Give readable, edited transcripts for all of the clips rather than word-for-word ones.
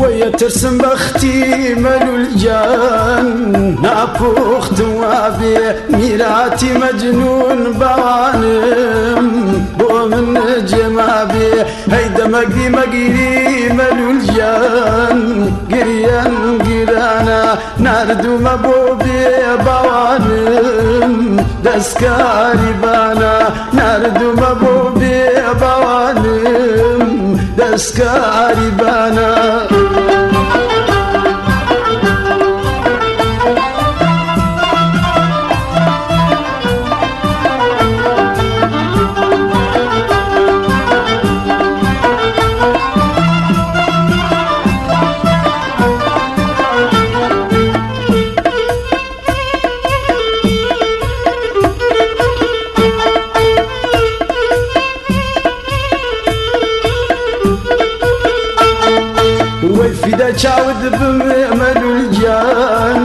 وەیە ترسم بەختی مەلول گیان ناپوختم وابێ میراتی مەجنون باوانم بۆ من جێمابێ هەی دەمەگری مەگیری مەلول گیان گریان گیرانە ناردومە بۆ بێ باوانم دەستکاری بانە ناردومە بۆ بێ باوانم دەستکاری بانە. چاود بمەلول گیان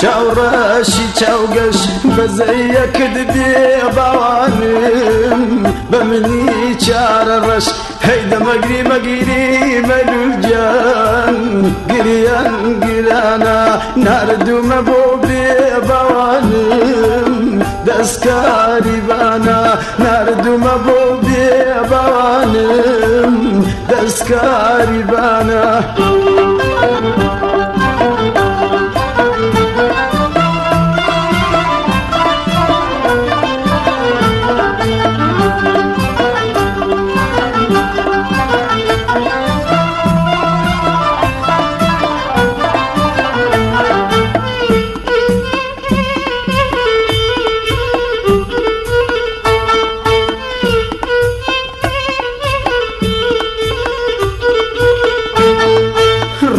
چاو ڕەشی چاوگەش بەزەیەکت بێ باوانم بە منی چارە ڕەش هەی دەمەگری مەگیری مەلول گیان گریان گیرانە ناردومە بۆ بێ باوانم دەستکاری بانە ناردومە بۆ بێ باوانم دەستکاری بانە.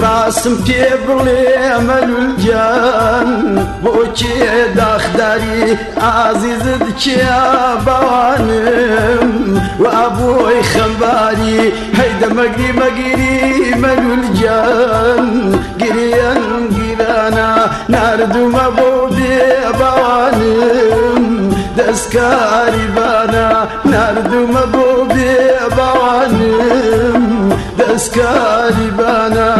ڕاستم پێ بڵێ مەلول گیان بۆ کێ داخداری ئازیزت کێ باوانم وا بۆی خەمباری هەی دەمەگری مەگیری مەلول گیان گریان گیرانە ناردومە بۆ بێ باوانم دەستکاری بانە ناردومە بۆ بێ باوانم دەستکاری بانە.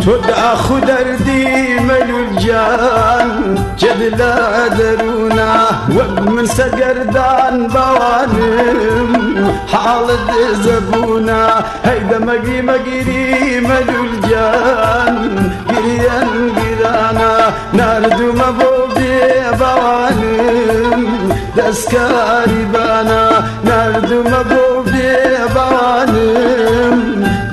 تۆ داخ و دەردی مەلول گیان جد لە دەروونە وەک من سەگەردان باوانم حاڵت زەبوونە هەی دەمەگری مەگیری مەلول گیان گریان گیرانە ناردومە بۆ بێ باوانم دەستکاری بانە ناردومە بۆ بێ باوانم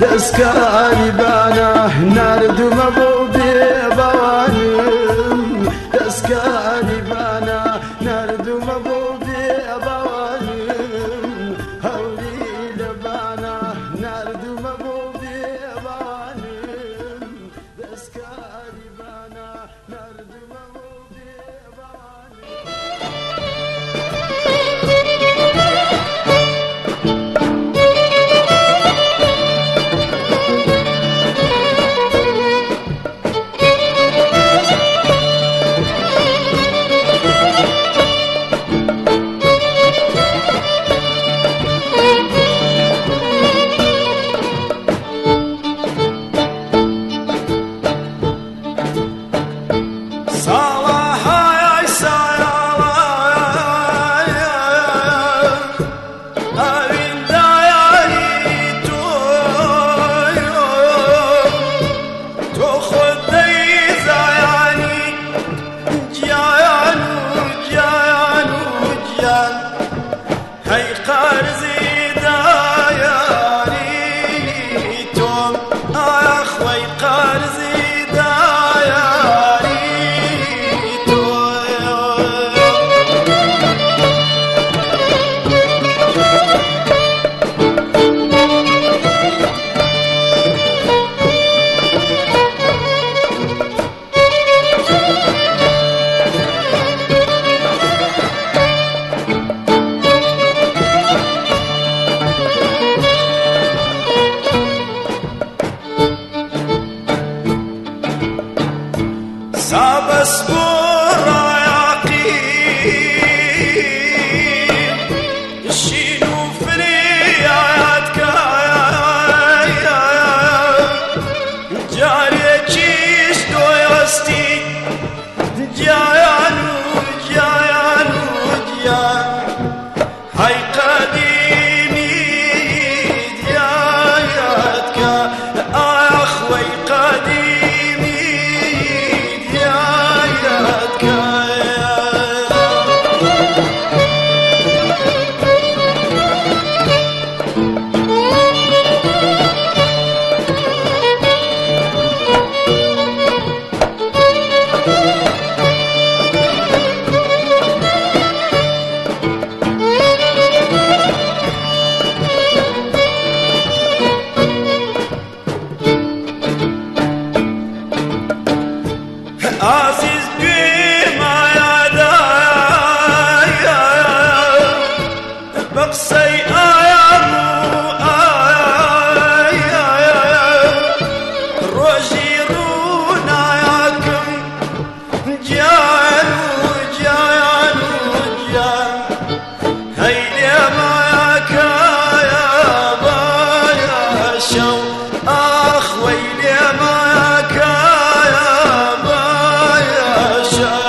دەستکاری بانە ناردومە بۆ بێ باوانم دەستکاری بانە ناردومە بۆ بێ باوانم هەوری لەبانە ناردومە بۆ بێ باوانم دەستکاری بانە ناردومە بۆ بێ باوانم. قسەی ئایام و ئای ڕۆژی ڕوونایەکم گیان و گیان و گیان هەی لێماکایە بایە شەو ئاخ وەی لێماکایە بایە شەو.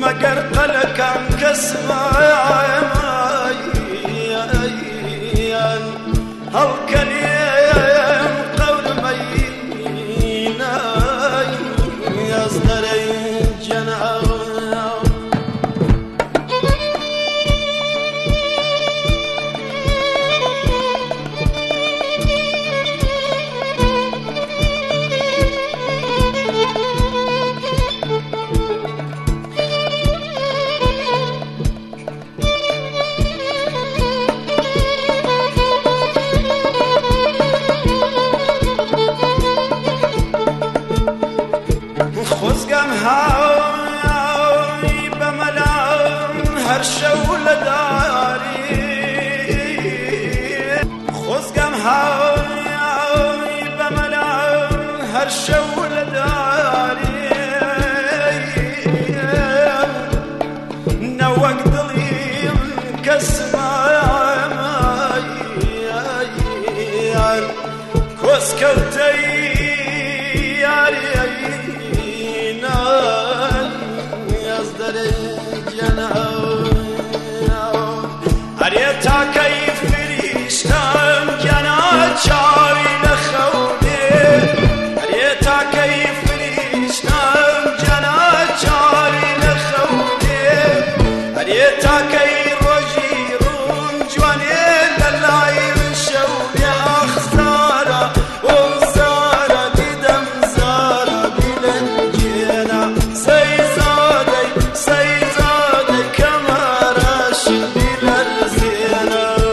مەگەر قەلەکان کەسمان هەڵکەنێم قەورمەینە یازدەرەی جەناو. خۆزگەم هاوی بەمەلام هەر شەو لە داری، خۆزگەم هاوی بەمەلام هەر شەو لە داری، نەوەک دڵیم کەسمان کۆسکەوتەی یاری ئەرێ تاکەی فریشتم گیانا چاوی لە خەونێ، ئەرێ تاکەی فریشتم گیانا چاوی لە خەونێ، ئەرێ تاکەی ڕۆژی ڕوون جوانێ لە لای من شەونێ. ئاخ زارا ئۆ زارا دیدەم زارا بیلەنجێنە سەیزادەی سەیزادەی کەمەرەش بیلەرزێنە.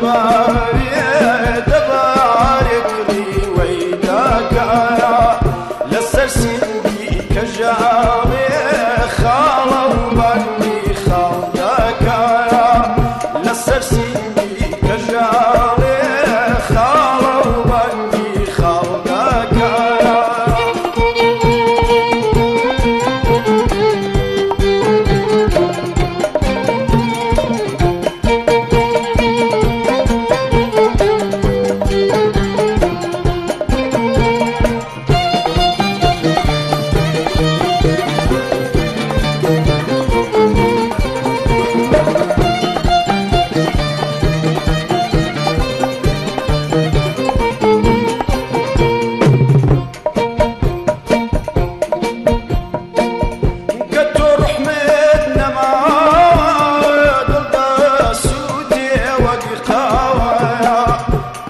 دەبارێ دەبارێ کڕیوەی داکە لەسەر سینگی کەژاڵێ خاڵە و بەندی خاڵ دەکا لەسەر سینگی کەژاڵێ خاڵە و بەندی خاڵ دەکا. کە تۆ ڕحمت نەماوە دڵ دەسووتێ وەک قاوە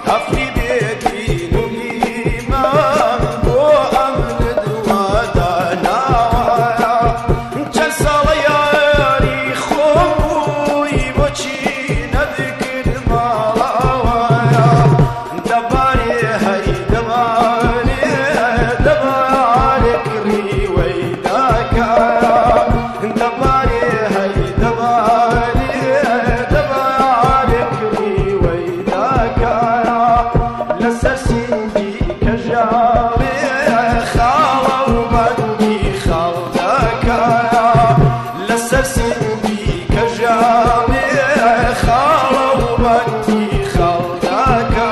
کافری بێدین و ئیمان بۆ ئەمرت وا داناوە چەند ساڵە یاری خۆم بووی بۆچی نەدکرد ماڵاوە دەبارێ هەی دەبارێ دەبارێ کڕیوەی داکە دەبارێ هەی دەبارێ دەبارێ کڕیوەی داکە لەسەر سینگی کەژاڵێ خاڵە و بەندی خاڵ دەکا لەسەر سینگی کەژاڵێ خاڵە و بەندی خاڵ دەکا.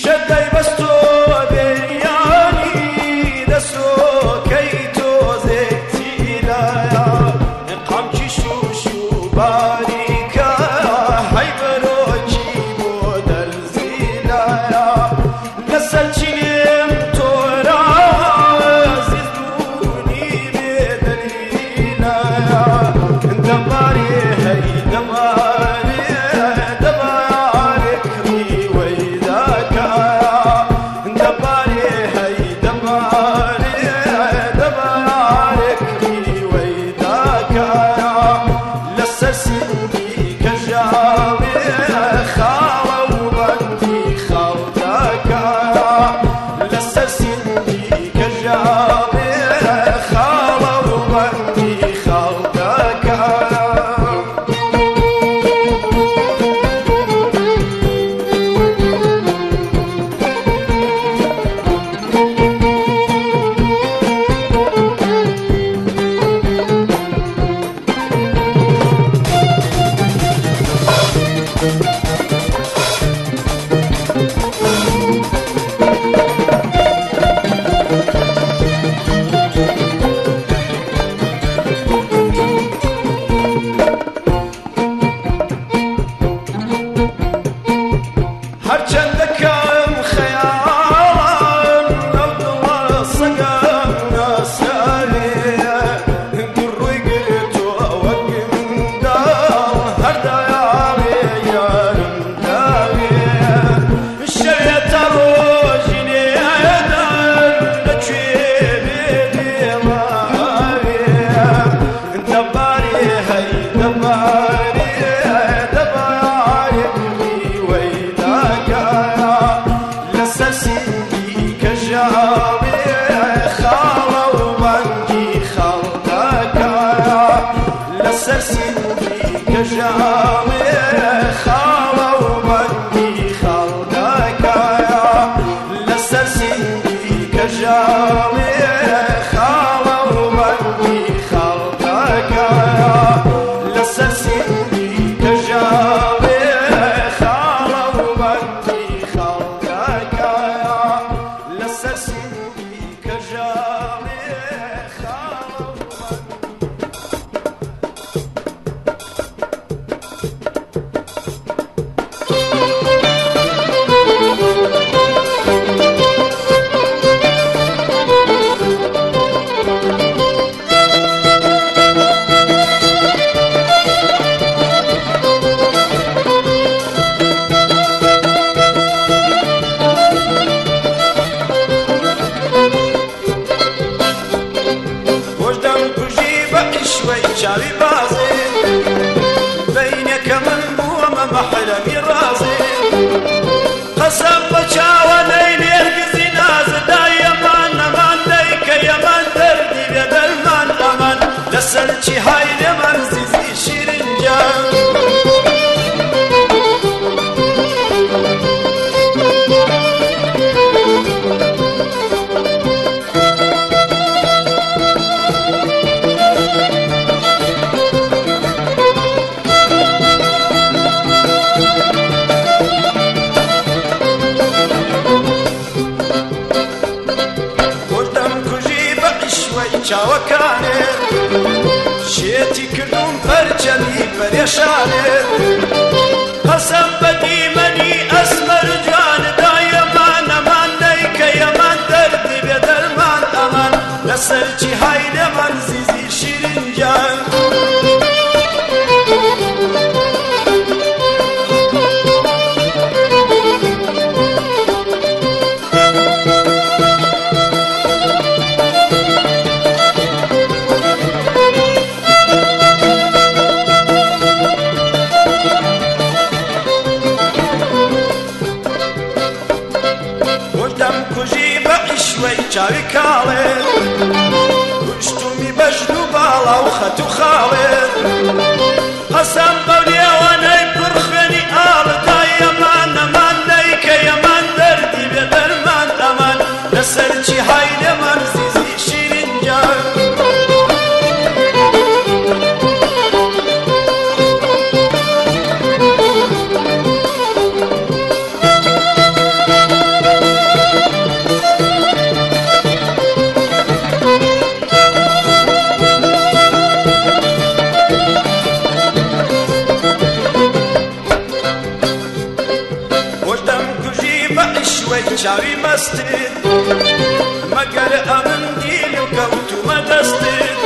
شەدای بەستۆ بێیانی دەسۆکەی تۆزێک تیلایە قامکی شوش و باریکە هەی بەرۆکی بۆ دەرزیلایە لەسەر چینێم تۆراوە زیزبوونی بێدەلیلایە دەبارێ هەی دەبارێ دەبارێ کڕیوەی داکە دەبارێ هەی دەبارێ دەبارێ کڕیوەی داکە لەسەر سینگی کەژاڵێ خاڵە و بەندی خاڵ دەکا لەسەر سینگی کەژاڵێ خاڵە و بەندی خاڵ دەکا. هەرچەند دەکەم خەیاڵم ئەو دڵە سەگەم ناسەرێ گوڕووی گرتووە وەک منداڵ هەر دایاڵێ یارم داوێ شەوێ تا ڕۆژی لێدان لەکوێ بێ دێڵاوێ دەبارێ هەی دەبارێ دەبارێ کڕیوەی داکە لەسەر سینگی کەژاڵێ خاڵە و بەندی خاڵ دەکا لەسەر سینگی کەژاڵێ خاڵە و بەندی خاڵ دەکا لەسەر سینگی کەژاڵێ خاڵە و بەندی خاڵ دەکا لەسەر سینگی کەژاڵێ خاڵە و بەندی خاڵ دەکا لەسەر سینگی کەژاڵێ خاڵە و بەندی. پەرێشانێ قەسەم بە دیمەنی ئەسمەر جوان دایەمان ئەمان نەیکە یەمان دەردی بێ دەرمان ئەمان لەسەر چی های لێمان زیزی شیرین گیان. وردەم کوژی بە عیشوەی چاوی کاڵێ کوشتومی بەژن و باڵا و خەت و خاڵێ قەسەم بەو لێوانەی پڕ خوێنی ئاڵ دایەمان ئەمان نەیکە یەمان دەردی بێ دەرمان ئەمان لەسەر چی های لێمان زیزی شیرین گیان. وردەم کوژی بە عیشوەی چاوی مەستت مەگەر ئەمن دیل و کەوتومە دەستت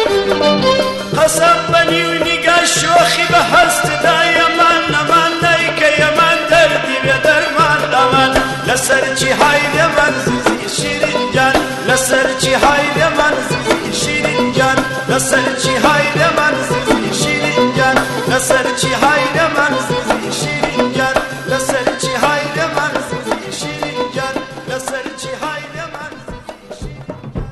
قەسەم بە نیو نیگای شۆخی بە هەست دایەمان ئەمان نەیکە یەمان دەردی بێ دەرمان ئەمان لەسەر چی های لێمان زیزی شیرین گیان لەسەر چی های لێمان زیزی شیرین گیان لەسەر چی های لێمان زیزی شیرین گیان لەسەر چی های لێمان زیزی شیرین گیان لەسەر چی های لێمان زیزی شیرین گیان لەسەر چی های لێمان زیزی شیرین گیان.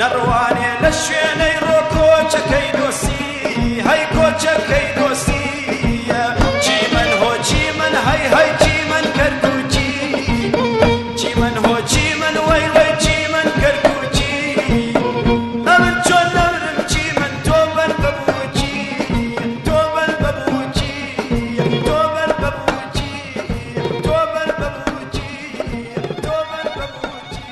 نەڕوانێ لە شوێنەی ڕۆ کۆچەکەی دۆستی هەی کۆچەکەی دۆستی چی من هۆ چی من هەی هەی چی من کەرکوچی چی من هۆ چی من وەی وەی چی من کەرکوچی ئەمن چۆن نەمرم چی من تۆ بەر بەبووچی تۆ بەر بەبووچی تۆ بەر بەبووچی تۆ بەر بەبووچی تۆ بەر بەبووچی.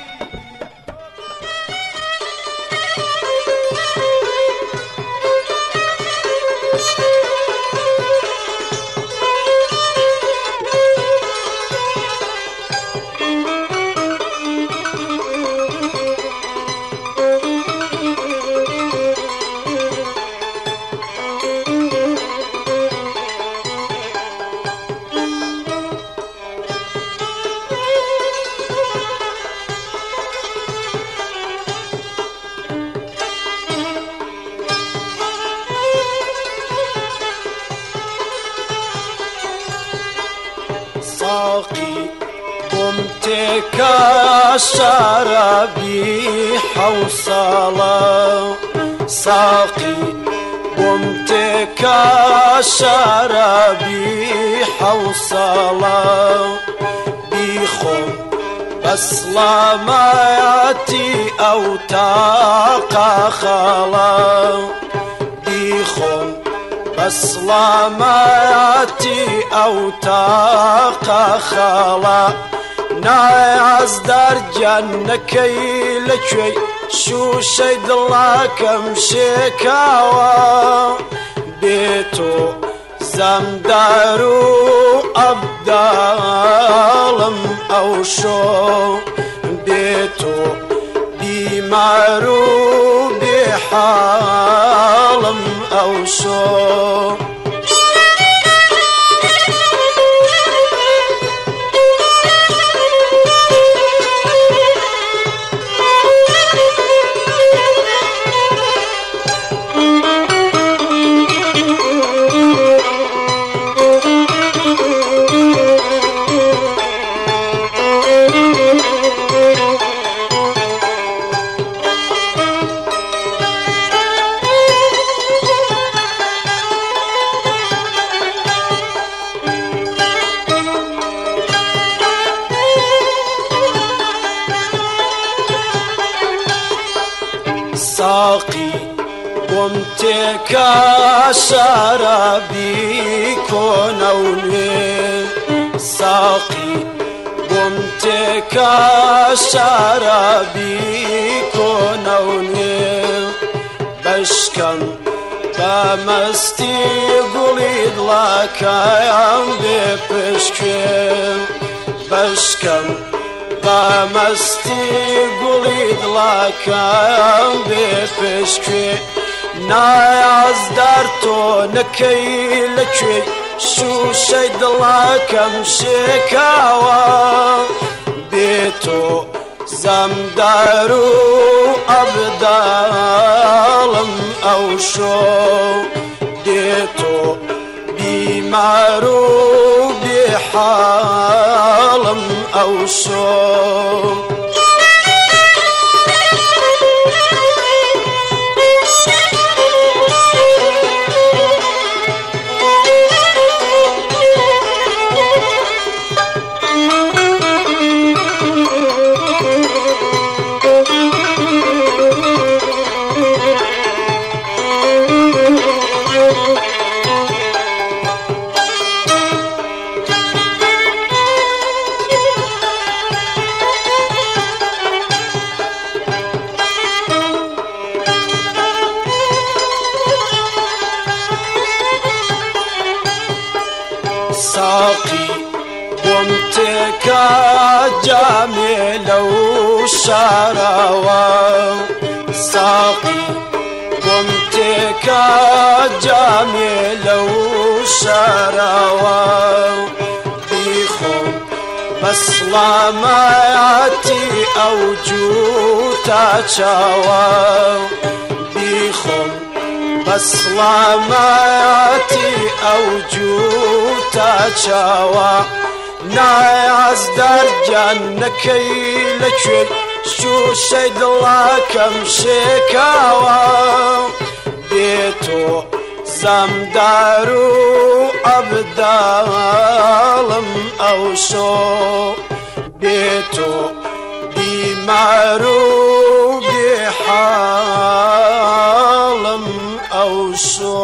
ساقی بۆم تێکا شارابی حەوساڵە ساقی بۆم تێکا شارابی حەوساڵە بیخۆم بەسڵامایەتی ئەو تاقا خاڵە بیخۆم بەسڵامایەتی ئەو تاقا خاڵە نایازدار گیان نەکەی لەکوێی شووشەی دڵاکەم شێکاوە بێتۆ زەمدار و ئەبداڵم ئەو شۆ بێتۆ بیمار و بێحاڵم ئەو شۆ. ساقی بۆم تێکا شارابی کۆنە و نوێ ساقی بۆم تێکا شارابی کۆنە و نوێ بەشکەم بە مەستی گوڵی دڵاکەیان بێ پشکوێ بەشکەم بە مەستی گوڵی دڵاکەم بێ پشکوێ نایازدار تۆ نەکەی لەکوێی شووشەی دڵاکەم شێکاوە بێتۆ زەمدار و ئەبداڵم ئەو شۆ دێتۆ بیمار و بێحاڵم ئەو شۆ. ساقی بۆم تێکا جامێ لەو شارەوە ساقی بۆم تێکا جامێ لەو شارەوە بیخۆم بەسڵامایەتی ئەو جووتە چاوە بیخۆم بەسڵامایەتی ئەو جووتە چاوە نایازدار گیان نەکەی لەکوێی شوشەی دڵەکەم شێکاوە بێتۆ زەمدار و ئەبداڵم ئەو شۆ بێتۆ بیمار و بێحاڵم ئەو شۆ.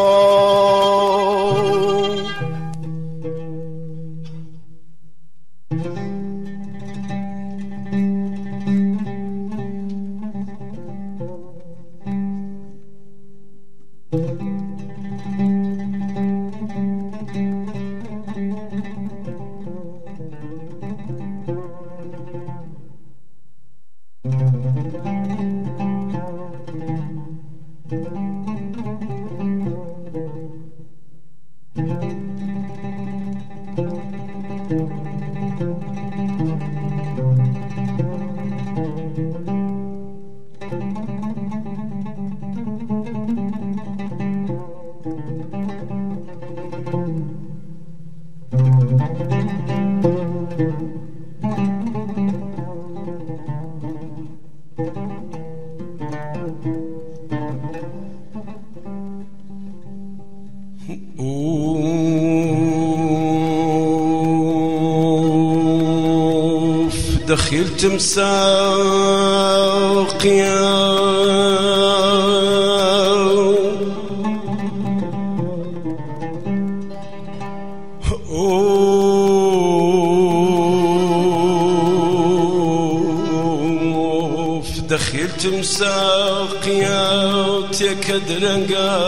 دخيل تمساقيا أوف دخيل تمساقيا تكدرنقا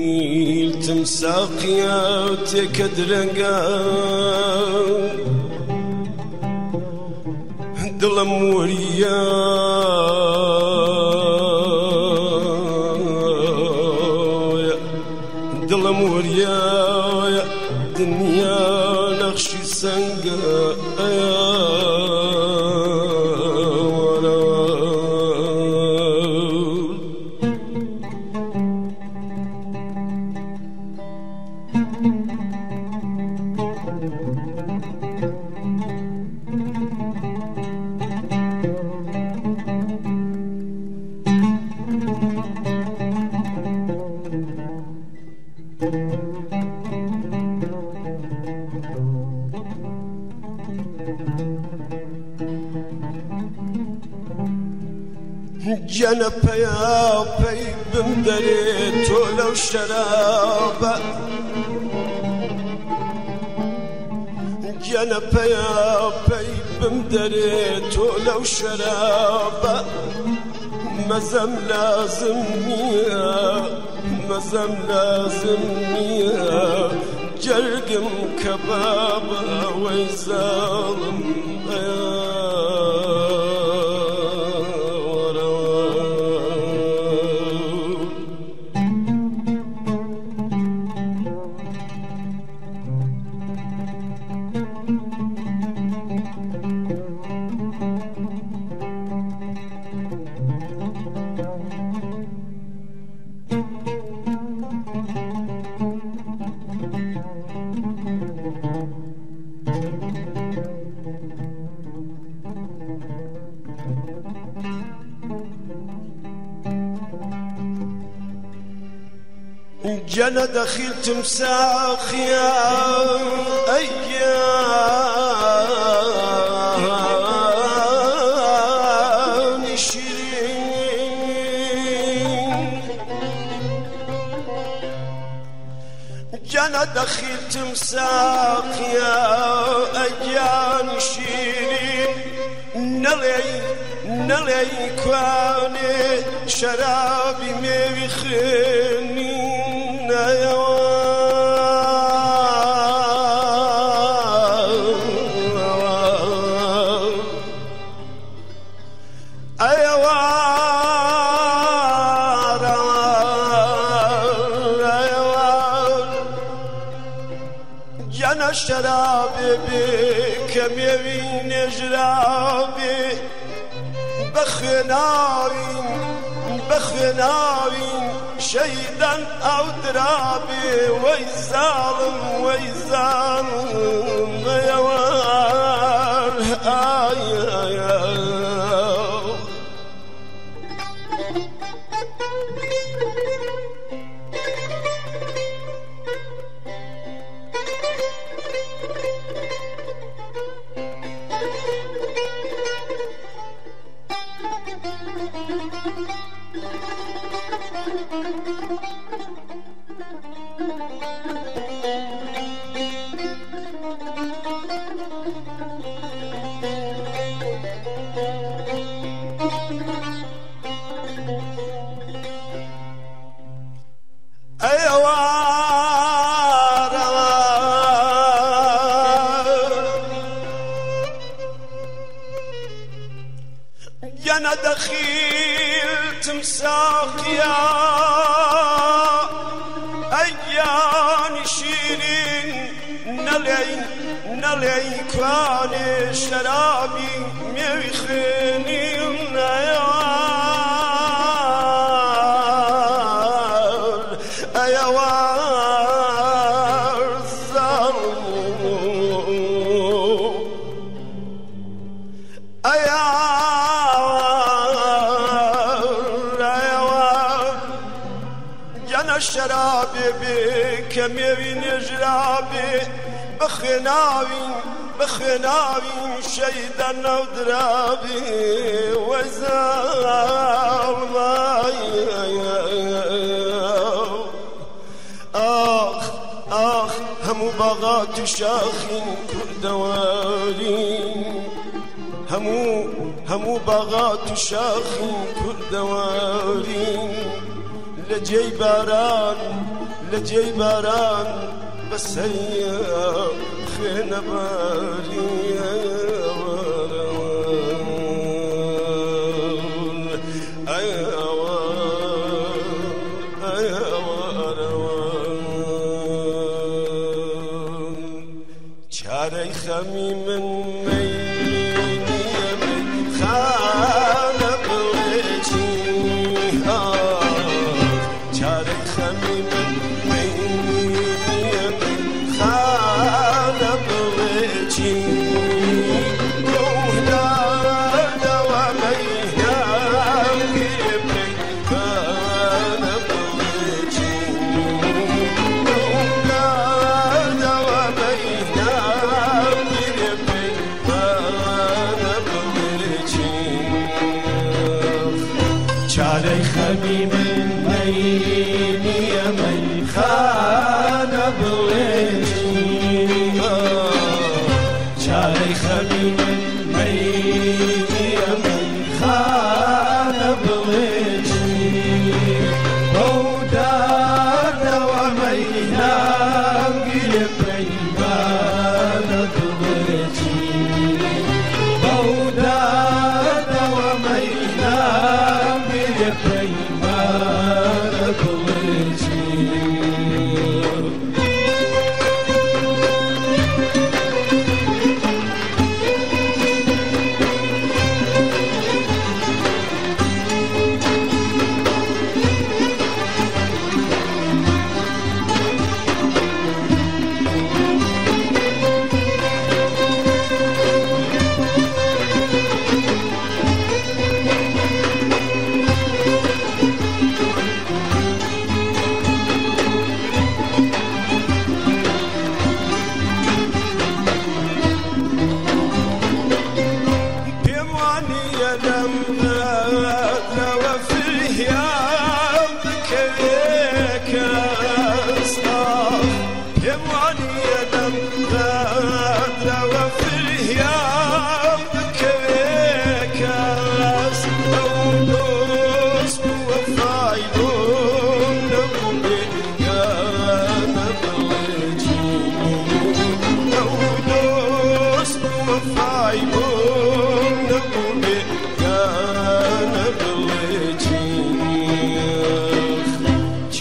دخيل تمساقيا تكدرنقا دلم وريا دلم وريا دنيا نقشي سنقا جەنە پەیا پەی بمدەرێ تۆ لەو شەرابە جەنە پەیا پەی بمدەرێ تۆ لەو شەرابە مەزەم لازم نییە مەزەم لازم نییە جەرگم کەبابە وەی زاڵم جنى دخيل تمساخ يا أيام شيرين جنى دخيل تمساخ يا أيام شيرين نلي نلي كواني شرابي ميوي خيني شرابي بكم يبي نجرابي بخ بەخوێناوین بەخوێناوین شەیدان ئەو درابێ وەی زاڵم وەی زاڵم ئەیەوار ئای أنا دخيلت مساقيا أيان شيرين نلعي نلعي كواني شرابي ميخيني النيار أيوار الزرم شرابي بكميوي نجرابي بخناوي بخناوي شيدا ودرابي وزال آخ آخ همو باغات شاخين كردوارين همو باغات شاخين كردوارين لجي باران لجي باران بس هي خينا باري چاري خمي من ميني خانة بلجي چاري خمي من ميني خانة بلجي چارەی خەمی من مەینیە مەیخانە بڵێ چارەی خەمی من مەینیە مەیخانە بڵێ بەو داردەوە مەینام گیرێ پەیمانە بڵێ بەو داردەوە مەینام پەیمانە بڵێ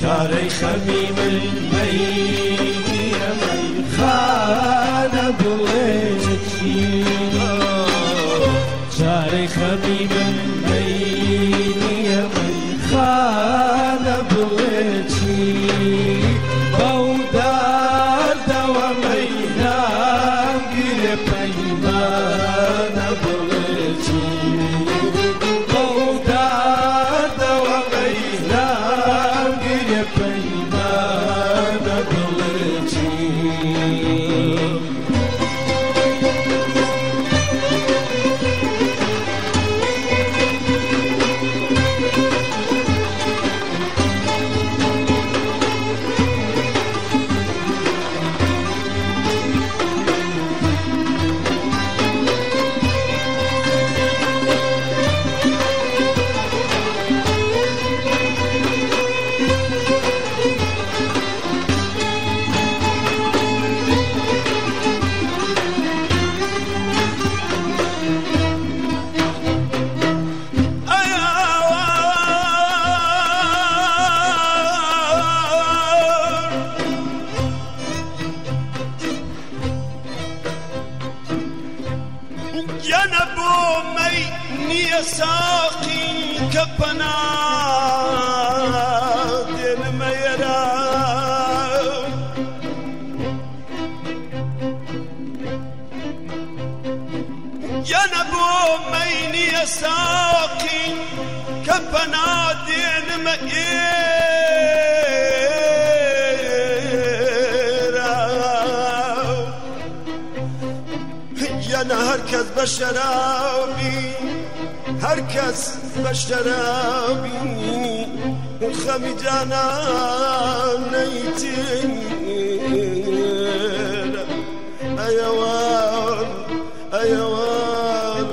چارەی خەمی من مەینیە مەیخانە بڵێ چارەی خەمی من مەینیە مەینیە مەیخانە بڵێ چی بەو دەردەوە مەینام گیرێ پەیمانە بڵێ چی بەو دەردەوە مەینام گیرێ پەیمانە بڵێ چی. ساقی کە پەنا دێنمە ئێرە یانە بۆ مەینیە ساقی کە پەنا دێنمە ئێرە یانە هەر کەس بە شەرابی هەر کەس بە شەرابی خەمی جانان نەیتێنە. ئەیەوان ئەیەوان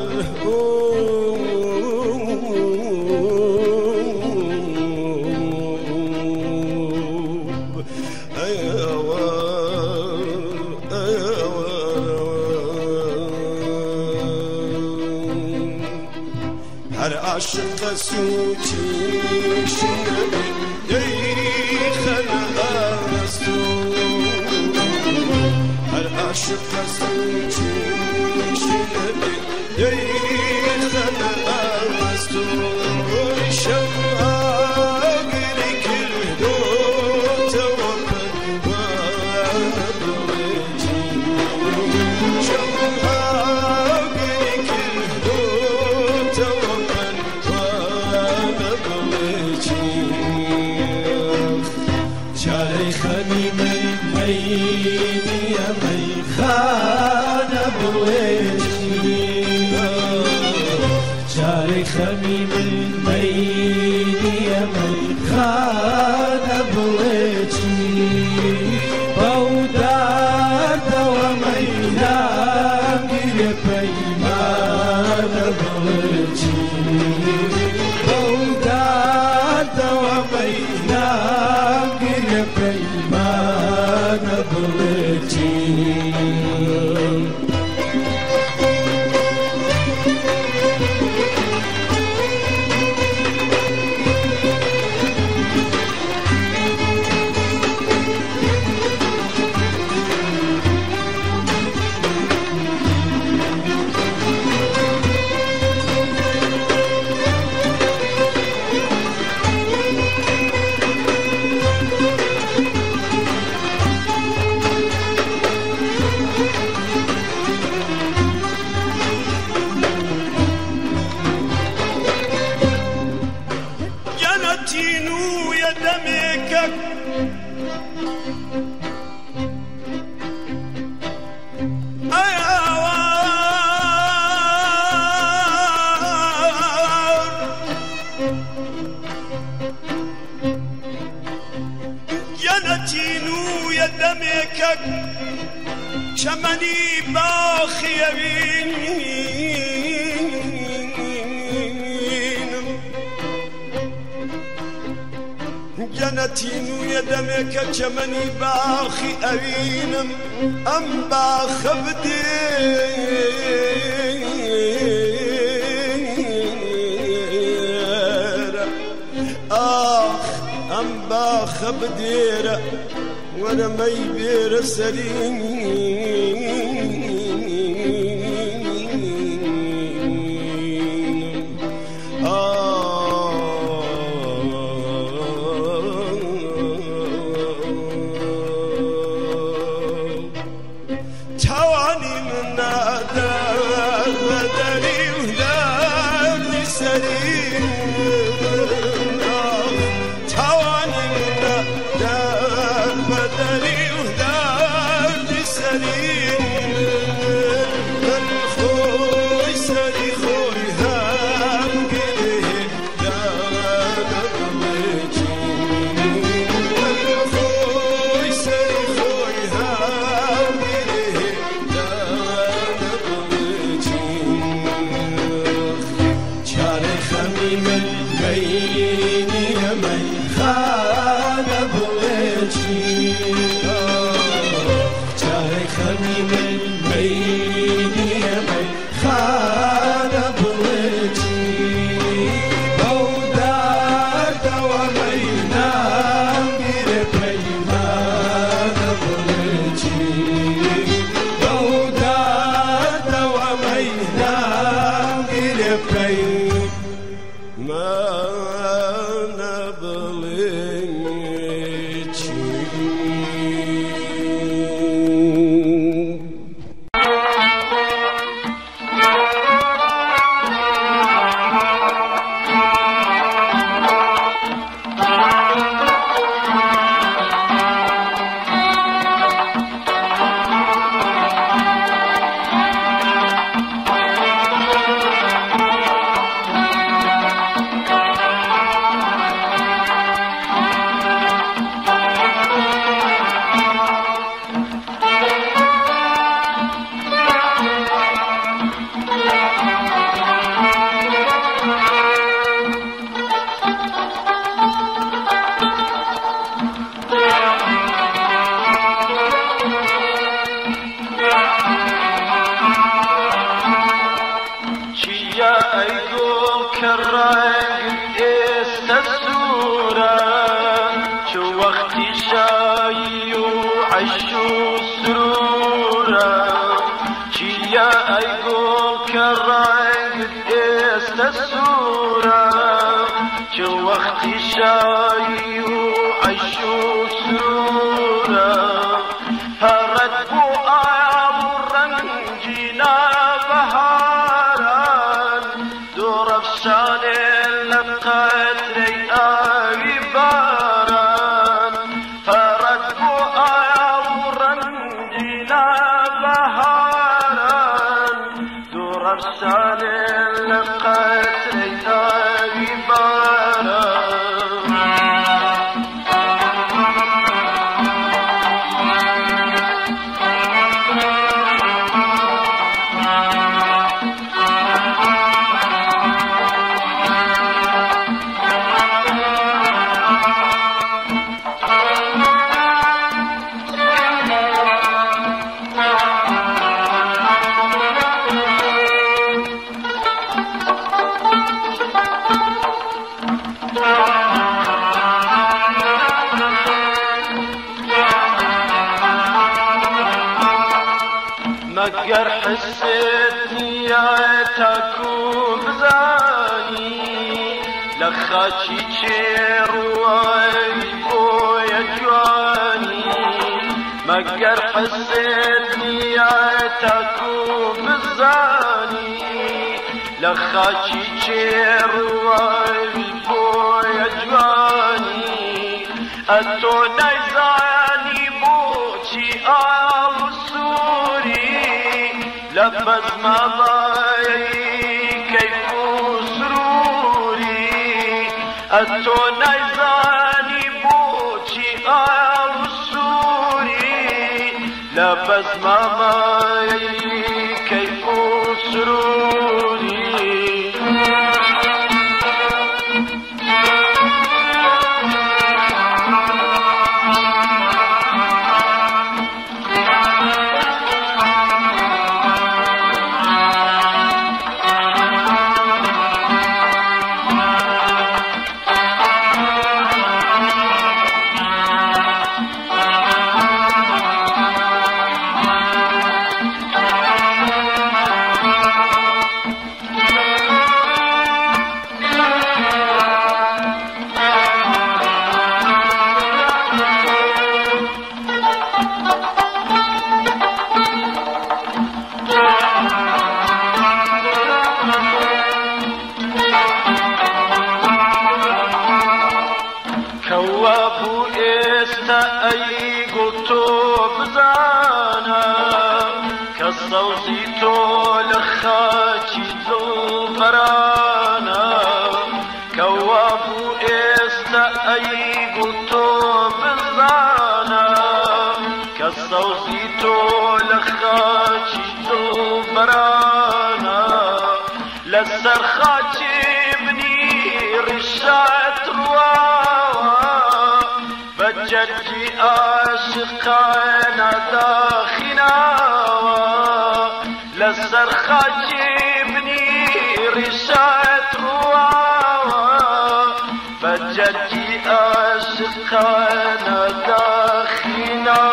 هەر عاشق سوچی شنەبێ دەیخەنە ئاستۆ هەر عاشق سوچی شنەبێ دەیخەنە ئاستۆ شەو ئاگری کردۆتەوە پەروانە بڵێ چی شەو ئاگری کردۆتەوە پەروانە بڵێ چی. چارەی خەمی من مەینیە مەیخانە بڵێ چی چارەی خەمی من مەینیە مەیخانە بڵێ چی بەو دەردەوە مەینام گیرێ پەیمانە بڵێ چی بەو دەردەوە مەینام گیرێ پەیمانە بڵێ چی. تینوویە دەمێکە ئەیاوار یانە تینوویە دەمێکە چەمەنی باخی ئەوین جەنەتینوویە دەمێکە چەمەنی باخی ئەوینم ئەم باخە بدێرە ئاخ ئەم باخە بدێرە وەرە مەی بێرە سەرین ئاخ. مەیخانە بڵێ چی؟ چارەی خەمی من مەی نییە مەیخانە بڵێ چی؟ بەو دەردەوە مەی نامگیرێ پەیمانە بڵێ چی؟ بەو دەردەوە مەی نامگیرێ پەیمانە بڵێ چی؟ چیا ئەی گوڵ کە ڕەنگت ئێستا سوورە، چ وەختی شایی و عەش و سروورە. چیا ئەی گوڵ کە ڕەنگت ئێستا سوورە، چ وەختی شایی و عەش و سروورە. پەڕەت بۆ ئاو و ڕەنگینە بەهاران، دوڕەفشانێ لە قەترەی ئاوی باران. پەڕەت بۆ ئاو و ڕەنگینە بەهاران، دوڕەفشانێ لە قەترەی ئاوی باران. مەگەر حسێت نییە تاکو بزانی لە خاکی چێڕوای بۆیە جوانی. مەگەر حسێت نییە تاکو بزانی لە خاکی چێڕوای بۆیە جوانی. ئەتۆ نایزانی بۆچی ئاڵ و سووری لە بەزمامای کەیف و سرووری. ئەتۆ نایزانی بۆچی ئاڵ و سووری لە بەزمامای کەیف و سرووری. کەوا بوو ئێستا ئەی گوڵ تۆ بزانە کە سەوزی تۆ لە خاکی دڵبەرانە. کەوا بوو ئێستا ئەی گوڵ تۆ بزانە کە سەوزی تۆ لە خاکی دڵبەرانە. لەسەر خاکی بنی ڕیشات ڕوانی بە جەرگی عاشقانە داخیناوە لەسەر خاکی بنی ڕیشەت ڕواوە بە جەرگی عاشقانە داخیناوە.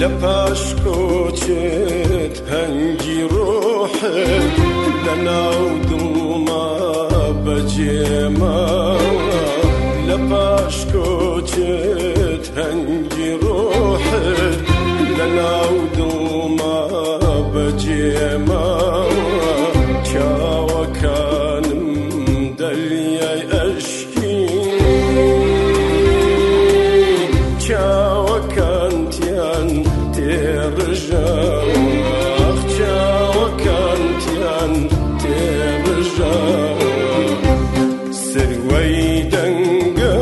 لە پاش کۆچت هەنگی ڕۆحت لە ناو دڵما بەجێماوە. لە پاش کۆچت هەنگی ڕۆحت لە ناو دڵما بەجێماوە. چاوەکانم دەریای ئەشکی چاوەکانتیان تێڕژاوە، چاوەکانتیان تێڕژاوە. سروەی دەنگە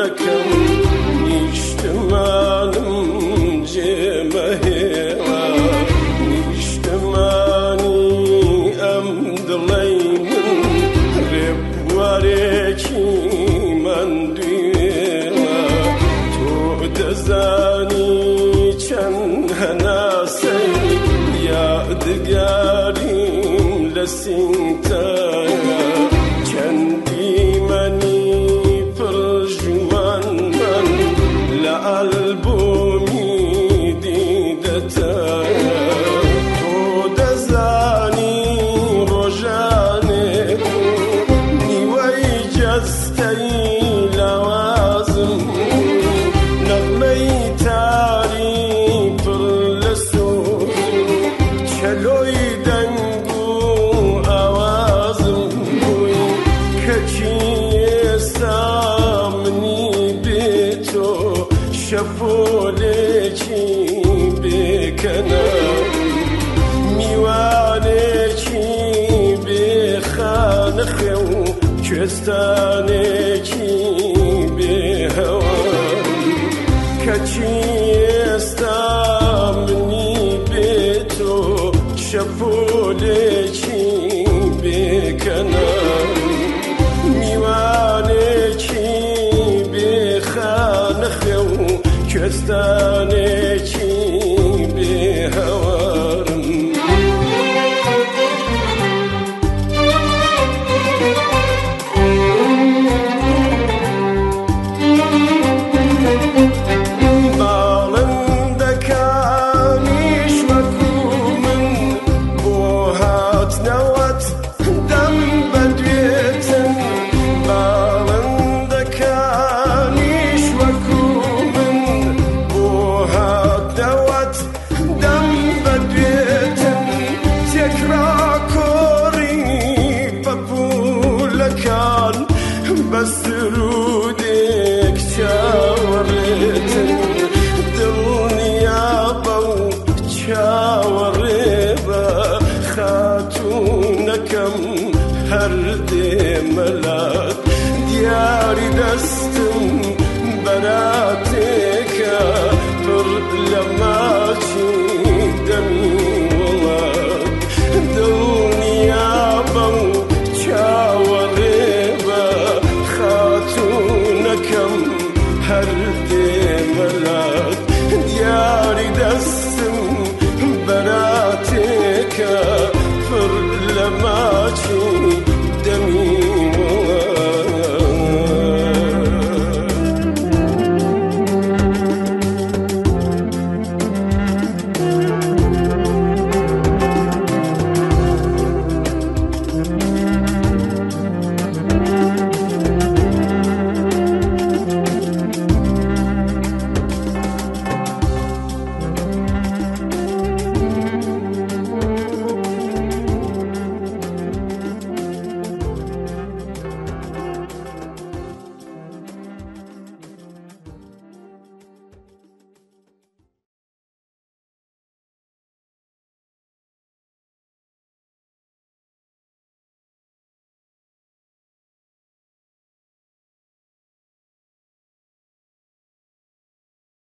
خاتوونەکەم نیشتمانم جێمەهێڵە نیشتمانی ئەم دڵەی من ڕێبوارێکی ماندوێڵە تۆ دەزانی چەند هەناسەی یادگاریم لە سینتایە چەند دیمەنی پڕ ژوان من لە ئەلبوومی دیدەتایە تۆ دەزانی ڕۆژانێک نیوەی جەستەی لاوازم نەغمەی تاری پڕ لە سۆز چەلۆی دەنگ و ئاوازم بووی کەچی ئێستا منی بێ تۆ شەپۆلێکی بێکەنار میوانێکی بێخانەخێ و کوێستانێکی بێهەوار کەچی ئێستا منی بێ تۆ شەپۆلێکی بێکەنار میوانێکی بێخانەخێ و کوێستانێکی بێهەوارم. باڵندەکانیش وەکو من بۆ هاتنەوەت دەم بەدوێتن باڵندەکانیش وەکو من بۆ هاتنەوەت دەم بەدوێتن تێکرا کۆڕی پەپوولەکان بە سروودێک چاوەڕێتن دڵنیابە و چاوەڕێ بە خاتوونەکەم هەر دێمەلات دیاری دەستم بەراتێکە پڕ لە ماچی دەمی وڵات دڵنیابە و چاوەڕێ بە خاتوونەکەم هەر دێمەلات دیاری دەستم بەراتێکە پڕ لە ماچی دەمی وڵات.